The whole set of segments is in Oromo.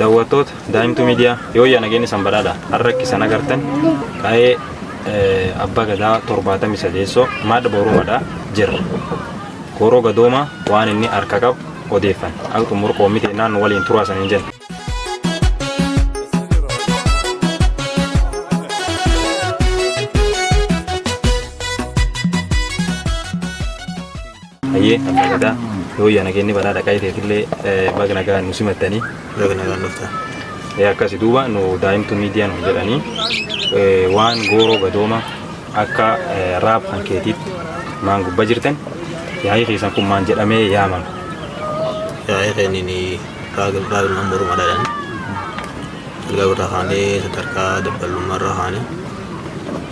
Daawwattoota Daa'imtuu Miidiyaa yooyyaa nageenyi san badhaadha. Har'a akka isan agartan qa'ee abbaa gadaa 73 madda borumadha jirra. Gooroo gadooma waan inni harka qabu odeeffan. Akka xumura qoomitee naannoo waliin turaa saniin jenna. Hayyee abbaa gadaa yooyyaa nageenyi badhaadha qa'ee teetillee baga nagaa nu simattanii. Baga nagaan dhuftan. Akkasi duuba nu Daa'imtuu Miidiyaa nu jedhanii waan gooroo gadooma akka raab kan keetiitti maan gubbaa jirtan yaa'ii keessan kun maan jedhamee yaamama. Yaa'ii keenya raag ilmaan boruma dhadhan. Sadarkaa irra kaanee sadarkaa dabballummaa irra kaanee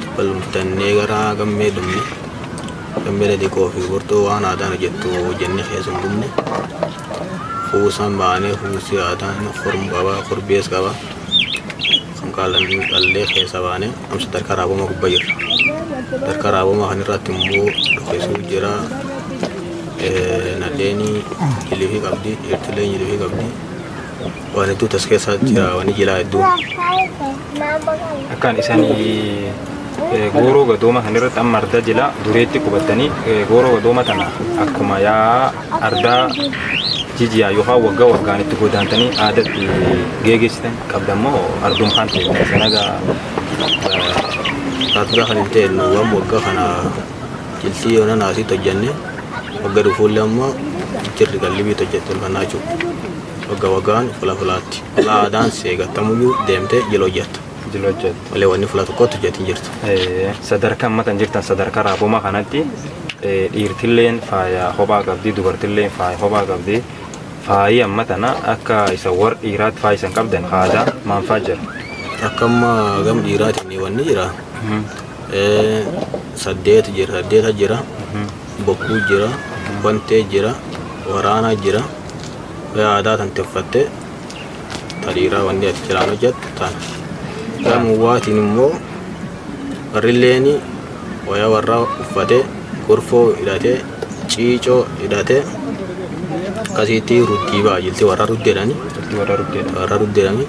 dabballumtannee gara gammee dhumne. Gammee xixiqqoo fi gurgurtuu waan aadaan hojjettu hojjennee keessa hin dhumne. Kuusaan baanee kuusi aadaan kormu qaba, korbees qaba. Kan qaalan qallee keessa baanee amma sadarkaa raaboma gubbaa jirra. Sadarkaa raaboma kan irratti immoo dhokisuu jira. Nadheeni jilifii qabdi, dhiirtilee jilifii qabdi. Waan hedduu tas keessa jira, waan jilaa hedduu. Akkaan isanii gooroo gadooma kan irratti amma ardaa jila dureetti qubattanii gooroo gadooma tana akkuma yaa ardaa jijiyaa yookaan waggaa waggaan itti godaantanii aadatti geeggeessitan qabdammoo ardum kan ta'e sanaga. Ardaa kan hin ta'e waan waggaa kana jiltii yoona naasiitti hojjenne waggaa dhufuullee ammoo jirri qallibiitti hojjette tolfannaa jechuudha. Waggaa waggaan fula fulaatti. Fula aadaan seegattamuyyuu deemtee jila hojjetta. Jila hojjette. Malee wanni fula tokkotti hojjetin jirtu. Sadarkaa amma kan jirtan sadarkaa raaboma kanatti dhiirtilleen faaya kophaa qabdi, dubartilleen faaya kophaa qabdi. Faayi amma tana akka isa warra dhiiraatti faaya isan qabdan aadaa maan faa jira? Akka amma gam dhiiraatiin wanni jira. Saddeet jira, saddeeta jira, bokkuu jira, wantee jira, waraana jira. Aadaa tan uffattee ta dhiiraa wanni ati jiraan hojjettu tana. Gama uwwaatiin immoo warrilleen wayaa warraa uffatee gorfoo hidhatee ciicoo hidhatee akkasitti ruddii ba'a jilti warra ruddeedhani. Warra ruddeedha. Warra ruddeedhani.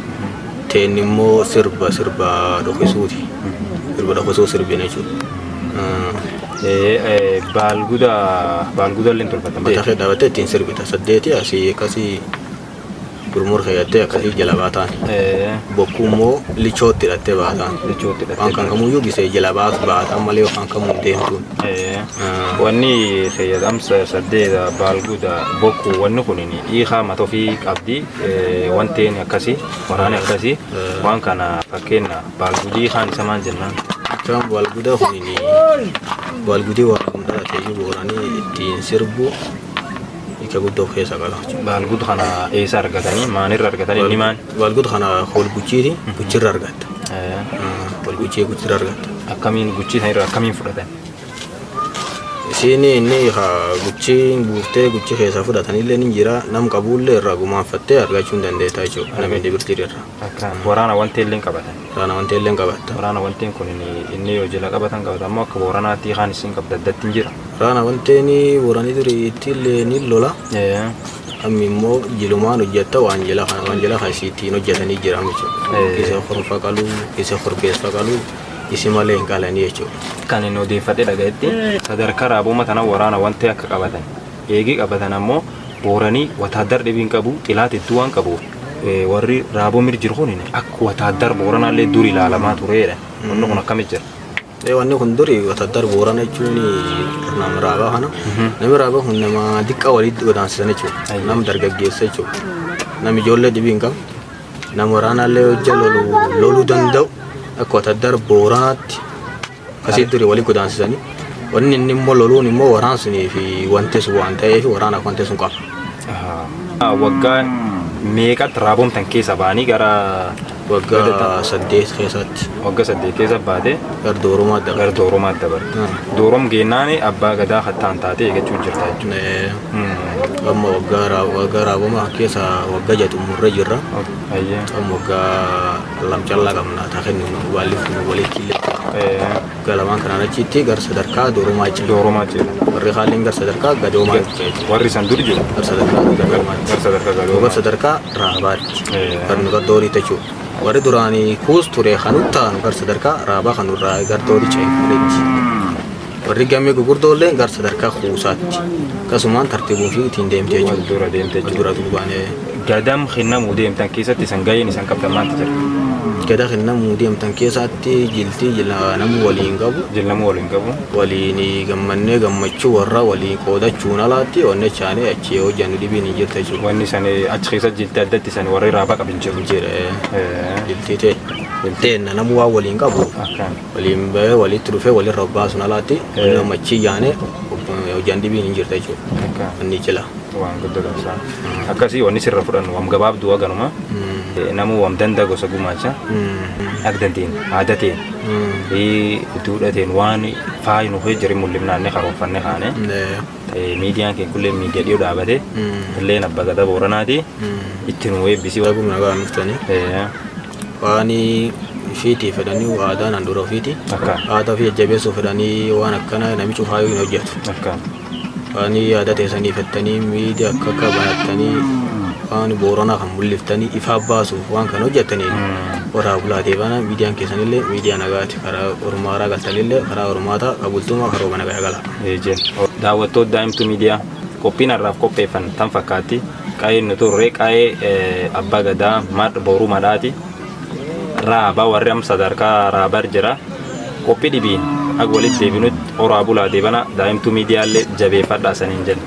Teen immoo sirba sirba dhokisuuti. Sirba dhokisuu sirbina jechuudha. Baalguda baalguda illee tolfatan. Mataa kee dhaabattee ittiin sirbita. Saddeeti asii akkasii gurmur keeyattee akkasii jala baataan. Bokkuu immoo lichootti hidhattee baataan. Lichootti hidhattee. Waan kan kamuyyuu gisee jala baatu baataan malee waan kamuu hin deemtuun. Wanni fayyadamsa saddeeta baalguda bokkuu wanni kun hiikaa mata ofii qabdi. Wanteen akkasii waraanni akkasii waan kana fakkeenya baalgudii kaan isa maal jennaan? Kan baalguda kun baalgudii waan kun dhalatee jiru booranii ittiin sirbu hiika guddoo of keessaa qaba. Baalguda kana eessa argatanii maalirra argatanii inni maal? Baalguda kana hool guchiiti guchirra argatta. Hool guchii guchirra argatta. Akkamiin guchii sanirra akkamiin fudhatan? Isiin inni guchii buuftee guchii keessaa fudhatanillee ni jira nam qabuullee irraa gumaanfattee argachuu hin dandeetta jechuudha. Namni dhibirtii irra. Waraana wanti illee qabatan. Waraana wanti illee qabatta. Waraana wantiin kun inni yoo jala qabatan qabatan ammoo akka booranaatti kaan isin qabda addatti hin jira. Waraana wanteen booranii durii itti illee ni lola. Amma immoo jilumaan hojjetta waan jala kana waan jala kan ittiin hojjetanii jira jechuudha. Isa horfa qaluu, isa korbeessa qaluu, isi malee hin qalanii jechuudha. Kan inni odeeffadhe dhagayetti sadarkaa raaboma tana waraana wanti akka qabatan eegii qabatan ammoo booranii wataadar dhibiin qabu xilaat hedduu waan qabuuf warri raabomir jiru kun akka wataadar booranaallee dur ilaalamaa tureedha. Wanni kun akkamitti jira? Wanni kun duri wataadar boorana jechuun nama raabaa kana. Namni raabaa kun nama diqqaa walitti godaansisan jechuudha. Nama dargaggeessa jechuudha. Nama ijoollee dhibii hin qabu. Nama waraanaallee hojja loluu danda'u akka wataadar booranaatti akkasii duri walitti godaansisanii. Wanni inni immoo loluun immoo waraan sunii fi wanti sun waan ta'eef waraanaaf wanti sun qaba. Waggaa meeqatti raabomtan keessa ba'anii gara Waggaa 8 keessatti. Waggaa 8 keessa baate. Gara Doorumaa dabarte. Gara Doorumaa dabarte. Doorum geennaani abbaa gadaa kattaan taatee eeggachuu jirta jechuudha. Amma waggaa raabomaa keessa waggaa jaxumurra jirra. Amma waggaa lamcallaa qabna taa kennu waliif walitti illee. Galamaan kanaan achitti gara sadarkaa doorumaa jira. Doorumaa jira. Warri haalliin gara sadarkaa gadoomaa jira. Warri san dur jiru. Gara sadarkaa gadoomaatti. Gara sadarkaa Gara gadoomaa. sadarkaa raabaatti. Kan nu gara doorii jechuudha. Warri duraanii kuus ture kan taanu gara sadarkaa raabaa kan nurraa gara doorii ce'anitti. Warri gammee gurguddoollee gara sadarkaa kuusaatti. Akkasumaan tartiibuu fi ittiin deemte Wal jechuudha. dura deemte Wal jechuudha. dura duubaan. Gadam kennamuu deemtan keessatti isan gaheen isan qabdan maanti jira? Gada kennamuu deemtan keessatti jiltii jila namuu waliin qabu. Jillamuu waliin qabu. Waliin gammannee gammachuu warra waliin qoodachuun alaatti wanni chaanee achi hojjannu dhibiin hin jirte jechuudha. Wanni isan achi keessa jiltee addatti isan warri raabaa qabin jiru. Jira jiltii ta'e. Teenna namuu waan waliin qabu. Akkaan. Waliin bahee walitti dhufee walirra baasuun alaatti wanni gammachii yaane hojjan dhibiin hin jirte jechuudha. Akkaan. Wanni jila. Waan guddoo qabsaa. Akkasii wanni sirra fudhannu wam gabaabduu haganuma. Namuu wam danda'a gosa gumaacha. Agdantiin aadateen duudhateen waan faayi nu hojii mul'ifnaanne karoorfanne kaane. Miidiyaan keenya kullee miidiyaa dhiyoo dhaabate. Illeen abbaa gadaa Booranaati. Itti nu eebbisii. Dhaguma nagaa nuftanii. Waan ofiitii fedhanii aadaan handhuura ofiiti. Akkaan. Aadaa ofii jajjabeessuu fedhanii waan akkana namichi ufaayyuu hin hojjetu. Akkaan. Waan yaada teessanii fettanii miidiyaa akka akka banattanii waan Booranaa kan mul'iftanii ifaa baasuuf waan kan hojjettanii warraa bulaatee bana miidiyaan keessanillee miidiyaa nagaati karaa ormaaraa galtanillee karaa ormaataa qabultumaa karooma nagaa gala. Eejeen. Daawwattoota Daa'imtuu Miidiyaa qophiin har'aaf qopheeffan tan fakkaatti. Qaa'ee nu turre qaa'ee abbaa gadaa Madh Boruu Madhaati. Raabaa warri amma sadarkaa raabar jira. Qophii dhibiin akka walitti deebinutti horaa bulaa deebana Daa'imtuu Miidiyaallee jabeeffadhaa saniin jenna.